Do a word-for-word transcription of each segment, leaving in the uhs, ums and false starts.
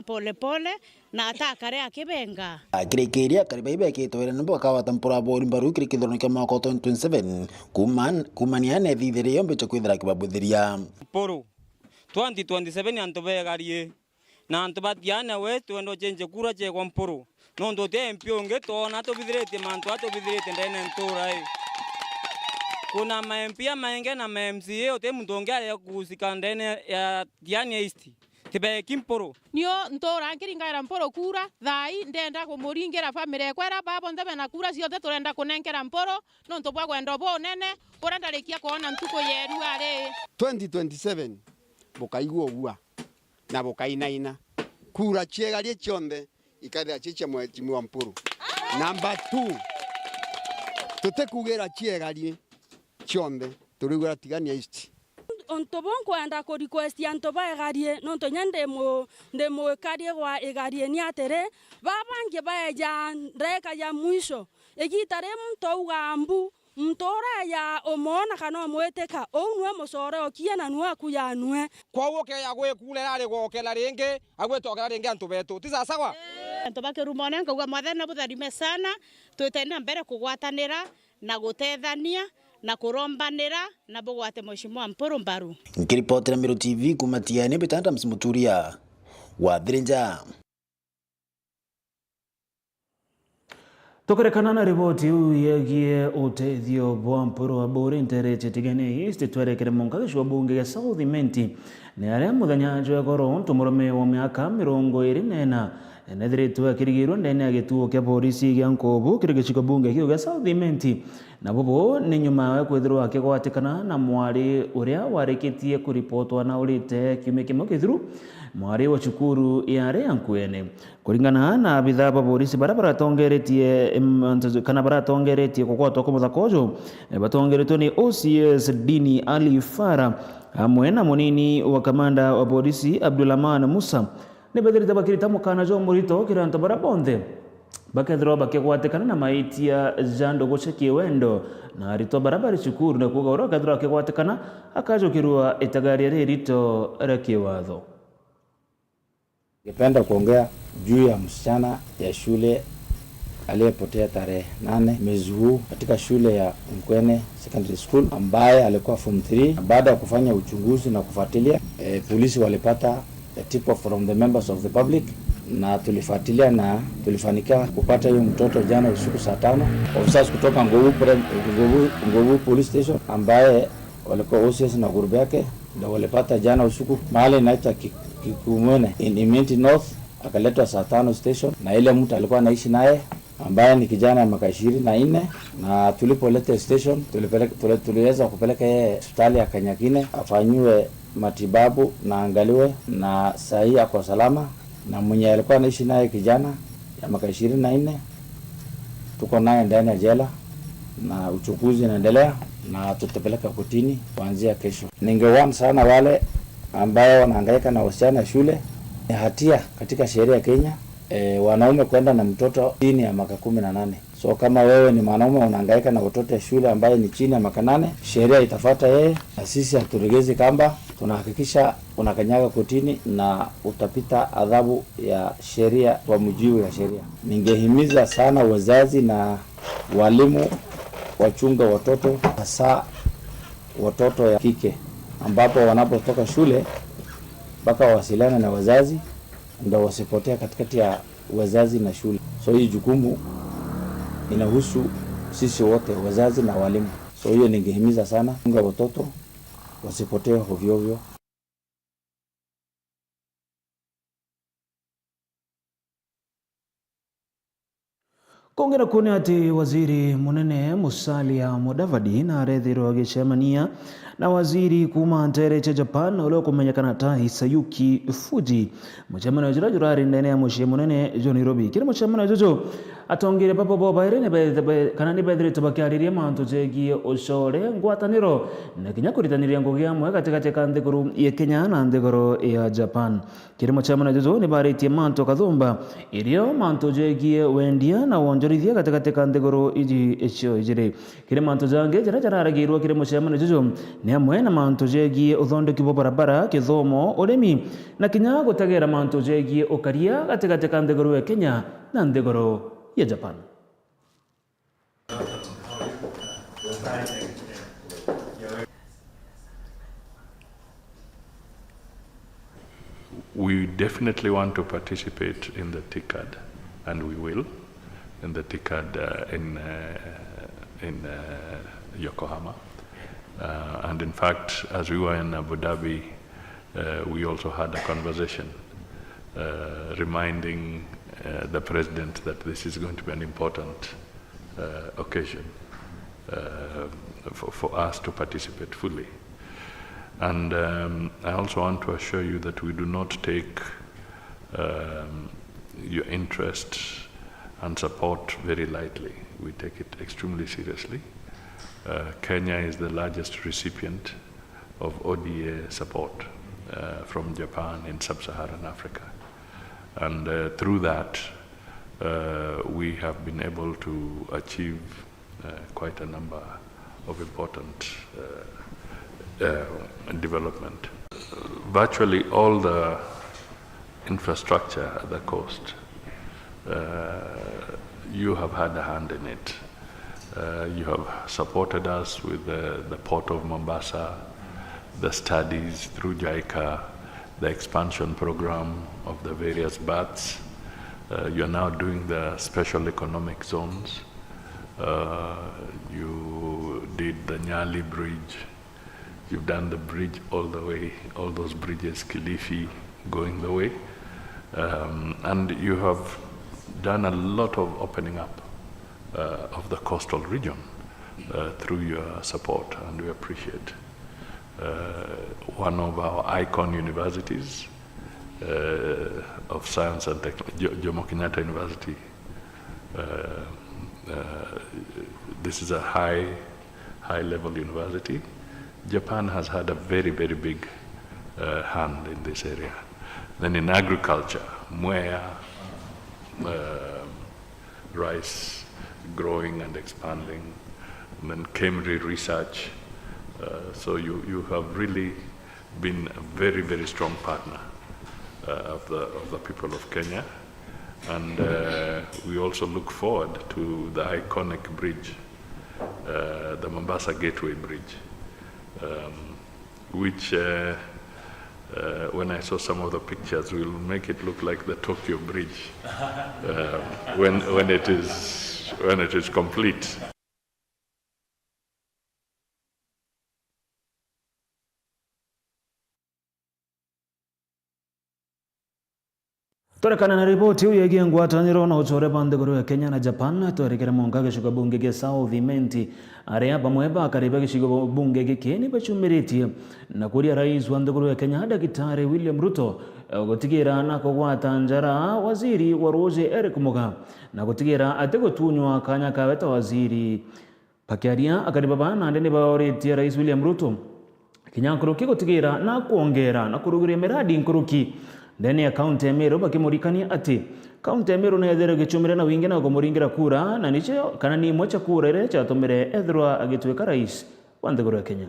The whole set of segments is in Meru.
Pole pole, na atakare akibenga. Akirikiria, akari bai bekitwe wira nibo bakagwata mpuru bwa bori mbaru kiri kithurano kia mwaka wa twenty twenty-seven, kuuma, kuumania na ithithiri iyo mbicha kwithira akibabuthiria. Mpuru twenty twenty-seven antu begarie, na antu batiane we twenda ucenjie kura ciekwa Mpuru. Nontu uti M P ungi twona tubithiritie mantu aa tubithiritie ndene ntura ii. Kuna ma M P amaingi na ma M C A, uti muntu ungi aria kuusika ndene ya Diani East. Tibeki Mpuru. Nio ntura nkiringaira Mpuru kura, thaai ndenda kumuringira family ekwa iria baa bonthe bena kura cionthe turenda kunenkera Mpuru nontu bwa wendo bunene buria ndarikia kwona ntuku yerua ri. Twenty twenty-seven bukaigua ugua na bukainaina. Kura ciegarie cionthe ikathira ci cia Mheshimiwa Mpuru. Number two, tutikugira ciegarie cionthe, turigwira Tigania East. Untu buu nkwenda ku request antu baegarie, nontu nya ndi mu-, ndi mwikarie gwa igarie ni atiri, baa bangi baeja ndagika ya mwisho, igiita ri muntu auga mbu, muntu uria eja umwona kana umwitika, uu niwe mucore okie na niwe akujanue. Kwou ukeeja gwikura irari gwokela ringi, agwitokera ringi antu betu. Ti sasawa? Antu ba Kirumone nkauga Mwathani na butharime sana, twite na mbere kugwatanira na gutethania na kurombanira na bugwate Mheshimiwa Mpuru mbaru. Nkiripotera Meru T V kuuma Tiani, mbita Adams Muturia wa Thirinja. Tukirekana na riboti iu yegie utethio bwa Mpuru wa Buri ntere cia Tigania East, twerekere munka gicua bunge gia South Imenti, ni aria muthenya jwa goro untu murume wa miaka mirongo iri na ina nethiritwe akirigirwe ndene ya gituo kia borisi gia Nkubu kiri gicigo bunge kiu gia South Imenti. Na bubu ni nyuma ya kwithirwa akigwatikana na mwari uria warikitie kuripotwa na urite kiumia kimwe kithiru, mwari wa cukuru yari ya Nkuene. Kuringana na abithaa ba borisi baria baratongeretie, em, kana baratongeretie kugwatwa kwa muthaka uju, eh, batongeretwe ni O C S Dini Ali Fara, amwe na munini wa kamanda wa borisi Abdulrahman Musa, ni bethirite bakirita mukana jwa murito kiri antu baria bonthe bakethirwa bakigwatikana na maitia ja ndugu cia kiwendo na aritwa baria bari cukuru, na kuuga uria ukethirwa akigwatikana akajukirua itagaria ririto ria kiwatho. Ningependa kuongea juu ya msichana ya shule aliyepotea tarehe nane mwezi huu katika shule ya Nkwene Secondary School, ambaye alikuwa form three. Baada ya kufanya uchunguzi na kufuatilia, eh, polisi walipata a tip off from the members of the public, na tulifuatilia na tulifanikiwa kupata huyo mtoto jana usiku saa tano. Officers kutoka Ngobu pre-, Ngobu, Ngobu Police Station ambaye walikuwa O C S na group yake, ndio walipata jana usiku mahali inaitwa Ki-, Kikumwene in Imenti North, akaletwa saa tano station, na ile mtu alikuwa anaishi naye ambaye ni kijana ya miaka ishirini na nne, na tulipoleta station, tulipeleka, tuli-, tuliweza kupeleka yeye hospitali ya Kanyakine afanyiwe matibabu na angaliwe, na saa hii ako salama, na mwenye alikuwa anaishi naye kijana ya miaka ishirini na nne, tuko naye ndani ya jela na uchunguzi inaendelea na tutapeleka kotini kuanzia kesho. Ningewarn sana wale ambaye wanahangaika na wasichana ya shule. Ni hatia katika sheria ya Kenya, eh, wanaume kwenda na mtoto chini ya miaka kumi na nane. So kama wewe ni mwanaume unahangaika na watoto ya shule ambaye ni chini ya miaka nane, sheria itafuata yeye, na sisi haturegezi kamba, tunahakikisha unakanyaga kotini na utapita adhabu ya sheria kwa mujibu ya sheria. Ningehimiza sana wazazi na walimu wachunge watoto, hasa watoto ya kike, ambapo wanapotoka shule mpaka wawasiliane na wazazi, ndio wasipotea katikati ya wazazi na shule. So hii jukumu inahusu sisi wote, wazazi na walimu. So hiyo ningehimiza sana, chunga watoto wasipotee ovyo ovyo. Kongera kuu ni ati waziri munene Musalia Mudavadi narethirwa agicemania na waziri kuuma ntere cia Japan uria ukumenyekana ta Hisayuki Fuji. Mucemanio juria jurari ndene ya mucii munene jwa Nairobi. Kiri mucemanio juju, atongeria baba bobairi ni be-, be-, kana ni bethiritwe bakiariria mantu jegie ucore, ngwataniro, na kinya kuritaniria ngugi amwe gatigati ka nthiguru ya Kenya na nthiguru ya Japan. Kiri mucemanio juju ni baritie mantu kathumba, irio mantu jegie wendia na wonjorithia gatigati ka nthiguru iji icio ijiri. Kiri mantu jangi jaria jararagirwe kiri mucemanio juju, ni amwe na mantu jegie uthondeki bwa barabara, kithomo, urimi, na kinya gutegera mantu jegie ukaria gatigati ka nthiguru ya Kenya na nthiguru ya Japan. We definitely want to participate in the TICAD, and we will, in the TICAD, uh, in, uh, in, uh, Yokohama. Uh, and in fact, as we were in Abu Dhabi, uh, we also had a conversation, uh, reminding, uh, the president that this is going to be an important, uh, occasion, uh, for, for us to participate fully. And, um, I also want to assure you that we do not take, um, your interest and support very lightly. We take it extremely seriously. Uh, Kenya is the largest recipient of O D A support, uh, from Japan in sub-Saharan Africa. And, uh, through that, uh, we have been able to achieve, uh, quite a number of important, uh, uh, development. Virtually all the infrastructure at the coast, uh, you have had a hand in it. Uh, you have supported us with the, the Port of Mombasa, the studies through JICA, the expansion program of the various berths. Uh, you are now doing the special economic zones. Uh, you did the Nyali Bridge. You've done the bridge all the way, all those bridges, Kilifi, going the way. Um, and you have done a lot of opening up, uh, of the coastal region, uh, through your support, and we appreciate. Uh, one of our icon universities, uh, of science and technology, Jomo Kenyatta University, uh, uh, this is a high high-level university. Japan has had a very, very big, uh, hand in this area. Then in agriculture, Mwea, um, rice growing and expanding, and then KEMRI research. Uh, so you, you have really been a very, very strong partner, uh, of the, of the people of Kenya. And, uh, we also look forward to the iconic bridge, uh, the Mombasa Gateway Bridge, um, which, uh, uh, when I saw some of the pictures, will make it look like the Tokyo Bridge, uh, when, when it is, when it is complete. Turekana na riboti iu yegie ngwataniro na ucore bwa nthiguru ya Kenya na Japan, twerekere mwanka gicigo bunge gia South Imenti, aria bamwe ba akari ba gicigo bunge giki ni bacumiritie na kuria rais wa nthiguru ya Kenya, Daktari William Ruto, gutigira na kugwata njara waziri wa ruuji Eric Muga, na gutigira atigutunywa kanya kawe ta waziri. Bakiaria, akari baba nandi ni baoritie Rais William Ruto kinya nkuruki gutigira na kwongera na kurugiria miradi nkuruki ndene ya kaunti ya Meru, bakimurikania ati kaunti ya Meru neethirwe igicumire na wingi na kumuringira kura, na nicio kana ni imwe cia kura iria ciatumire ethirwa agituika rais wa nthiguru ya Kenya.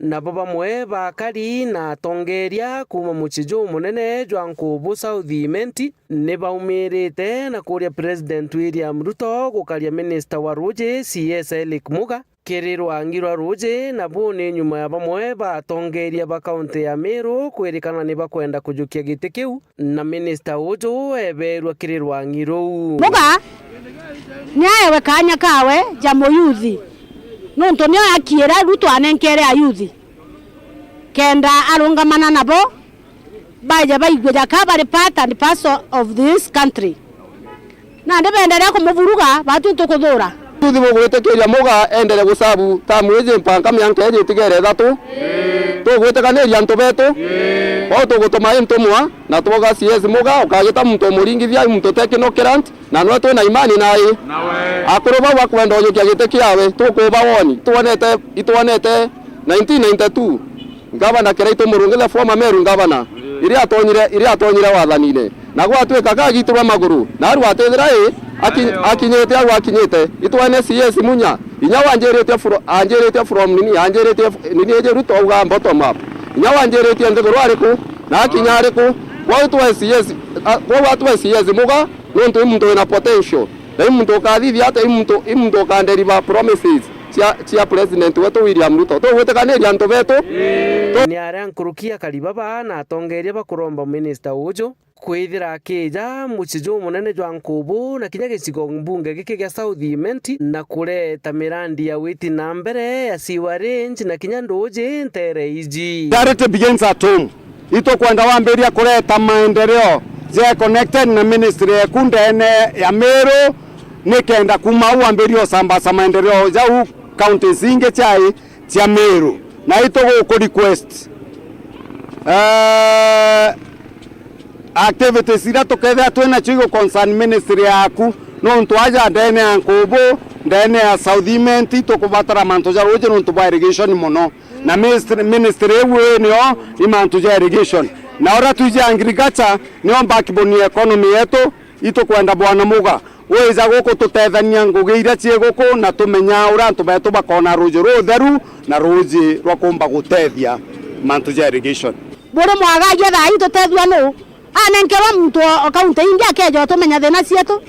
Nabo bamwe ba akari na atongeeria kuuma mucii jumunene jwa Nkubu South Imenti ni baumirite na kuuria President William Ruto gukaria minista wa ruuji C S Eric Muga kiri rwangi rwa ruuji, na buu ni nyuma ya bamwe ba atongeeria ba kaunti ya Meru kwirikana ni bakwenda kujukia giti kiu. Na minista uju eeberwa kiri rwangi ruu. Muga ni aewe kaanya kawe ja muyuthi, nuntu nio akiira Ruto anenkere ayuthi kenda arungamana nabo baije baigue jaka bari part and parcel of this country. Nandi beenderea kumuburuga, baatwi ntukuthuura. Tuthi bugwitikiria Muga eendere gusabu tamu iji mpaka mianka iji itigere ithatu. Tugwitikaniria antu beetu. Kwou tugutuma i ntumwa, na twauga C S Muga, ukagita muntu umuringithia, i muntu technocrat, na nwe twina imani nae. Akuru bau bakwenda ujukia giti kiawe, tukuba woni. Itwonete, itwonete nineteen ninety-two. Ngavana Kiraitu Murungi, the former Meru ngavana, iria atonyire, iria atonyire wathanine, na gwatuika kagitirwa maguru, na aru atithira i aki-, akinyite au akinyite. Itwene C S Munya, Inya wanjiritie fro-, anjiritie from nini, anjiritie f-, nini iji Ruto auga bottom up. Inya wanjiritie nthiguru ariku, na akinya ariku, kwou twa C S, a, kwou atwa C S muga, nontu i muntu wina potential. Na i muntu ukathithia atia, i muntu, i muntu ukanderiva promises cia, cia president wetu William Ruto. Tugwitikaniria antu betu? Ni aria nkuruki akari baba na atongeria bakuromba minista uju kwithira akija mucii jumunene jwa Nkubu na kinya gicigo mbunge giki gia South Imenti na kureta mirandi ya witi na mbere ya sewer range na kinya nduji ntere iji. Charity begins at home. Itukwenda wambiria kureta maendeleo ja connected na ministry eku ndene ya Meru, nikenda kuma au wambirie usambaza maendeleo jau counties ingi chai cia Meru. Na ituguku request, eh, activities iria tukethira twina cio igu concern ministry yaku, nontu aja ndene ya Nkubu, ndene ya South Imenti, tukubatara mantu ja ruji nontu bwa irrigation mono. Na ministry, ministry iu inio ni mantu ja irrigation. Na uria twiji agriculture, nio backbone ya economy yetu, itukwenda Bwana Muga wija guku tutethania ngugi iria cii guku na tumenya uria antu betu bakona ruji rutheru na ruji rwa kumba gutethia mantu ja irrigation. Buri mwagagia thaa ii tutethua nu? Anenkerwa muntu o, o kaunti ingi akeja utumenya thina cietu.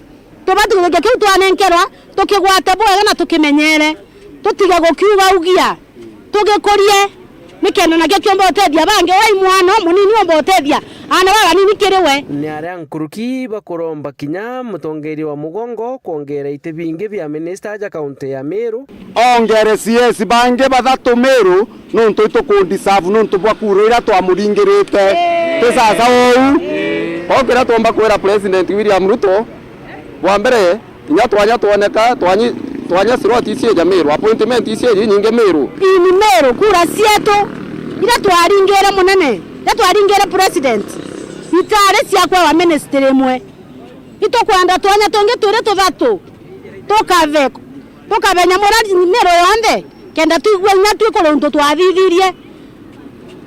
Tubati guthukia kiu twanenkerwa, tukigwate bwega na tukimenyere. Tutige gukiuga ugia. Tugikurie, nikenda nakio kiumba utethia bangi. Urai mwana umunini umba utethia aana babanini kiri we. Ni aria nkuruki bakuromba kinya mutongeria wa mugongo kwongera iti bingi bia minista aja kaunti ya Meru. Ongere C S bangi bathatu Meru, nontu itukudeserve nontu bwa kura iria twamuringirite. Ti sasa uu? Kwou kiria twomba kwira President William Ruto, bwa mbere, inya twanya twoneka, twanyi-, twanya slot icieja Meru, appointment icieja inyingi Meru. Ini Meru, kura cietu, iria twaringire munene, iria twaringire president, itari cia kwewa ministry imwe. Itukwenda twanya tungi turi tuthatu, tukave, tukave nyamura Meru yonthe, kenda twigue inya twi kuri untu twathithirie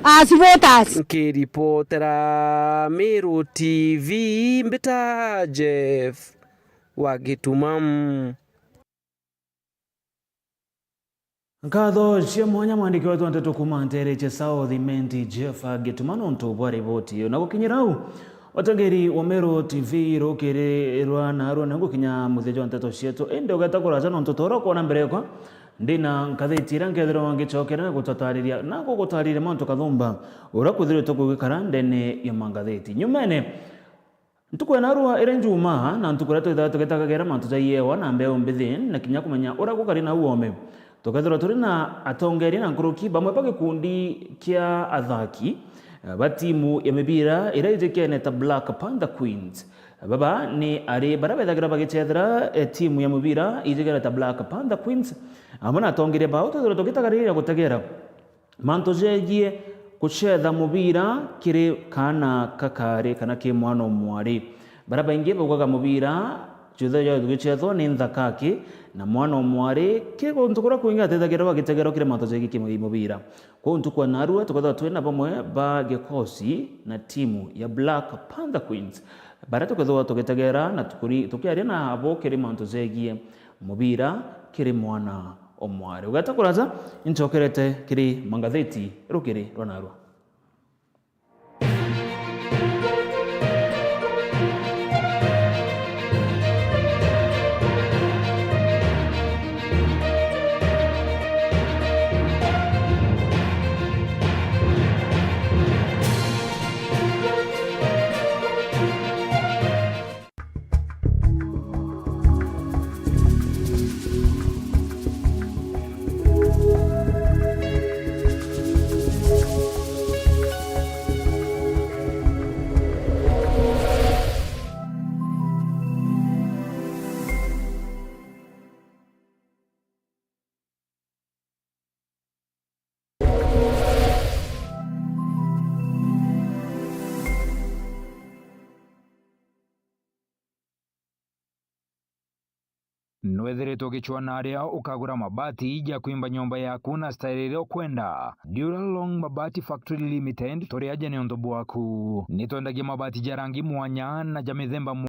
as voters. Nkiripotera Meru T V, mbita Jeff wa Gituma. Nkatho cia mwanya mwandiki wetu wa nteto kuuma nteere cia South Imenti, Jeff Gituma, nontu bwa riboti iyo. Na gukinyira au, utengeri wa Meru T V rukiri rwa narua ni gukinya muthia jwa nteto cietu, indi ugeta kuraja nontu tora kwona mbere yakwa, ndina ngatheti iria nkethirwa ngicokera na gututariria, na gugutariria mantu kathumba uria kwithiritwe kugikara ndene ya mangatheti. Nyumene, ntuku ya narua iri Njumaa, na ntuku iria twithaga tugitagagera mantu ja iewa na mbeu mbithi, na kinya kumenya uria gukari na uome. Tukethirwa turi na atongeria na nkuruki bamwe ba gikundi kia athaki, eh, ba timu ya mibira iria ijikene ta Black Panther Queens. Baba ni ari baria bethagira bagicethera, eh, timu ya mibira ijikene ta Black Panther Queens, amwe na atongeria bao twithirwa tugitagariria gutegera mantu jegie gucetha mubira kiri kaana kakari kana ki mwana o mwari. Baria baingi baugaga mubira, ciothe jwa gicethwa ni nthaka aki, na mwana o mwari, ki guntu kuria kwingi atethagirwa agitegerwa kiri mantu jegie ki mubira. Kwou ntuku ya narua, tukethirwa twina bamwe ba gikosi na timu ya Black Panther Queens, baria tukethirwa tugitegera na tukuri-, tukiaria nabo kiri mantu jegie mubira kiri mwana o mwari. Ugeta kuraja, inchokerete kiri mangatheti rukiri rwa narua. Nwethiritwe ugicwaa na aria ukagura mabati ja kwimba nyomba yaku na style iria ukwenda? Dura Long Mabati Factory Limited turi aja niuntu bwaku. Nitwendagia mabati ja rangi mwanya na ja mithemba